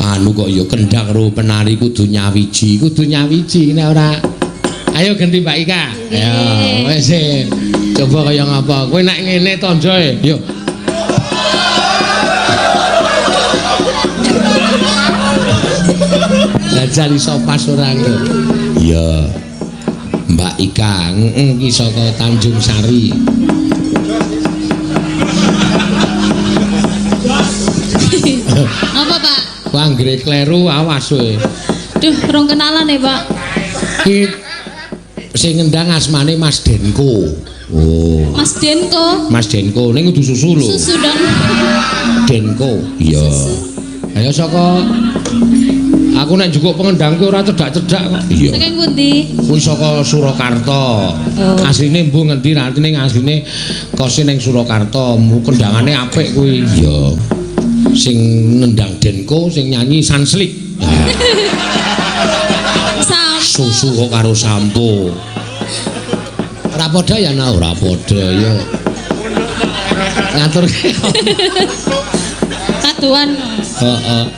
Anu kok ya kendang karo penari kudu nyawiji, kudu nyawiji nek ora. Ayo ganti Mbak Ika. Ayo wis e. Coba kaya ngapa? Kowe nek ngene tonjoe. Yo. Jajal iso pas ora engko. Iya. Mbak Ika, heeh ki saka Tanjung Sari. Apa, Pak? Ku anggere kleru awas kowe. Duh, rong kenalan ya, Pak. Ki sing ngendang asmane Mas Denko. Oh. Mas Denko. Mas Denko ning kudu susu lho. Susu dong. Denko. Iya. Ayo saka aku nek njukuk pengendang ki ora cedak-cedak kok. Iya. Saking pundi? Kuwi saka Surakarta. Oh. Asline mbuh ngendi artine asline kose ning Surakarta. Kendangane apik kuwi. Iya. Sing nendang Denko sing nyanyi Sanslik. Sampo. Susu kok karo sampo. Ora padha ya nah ora padha ya. Ngaturke. Kaduan. Heeh.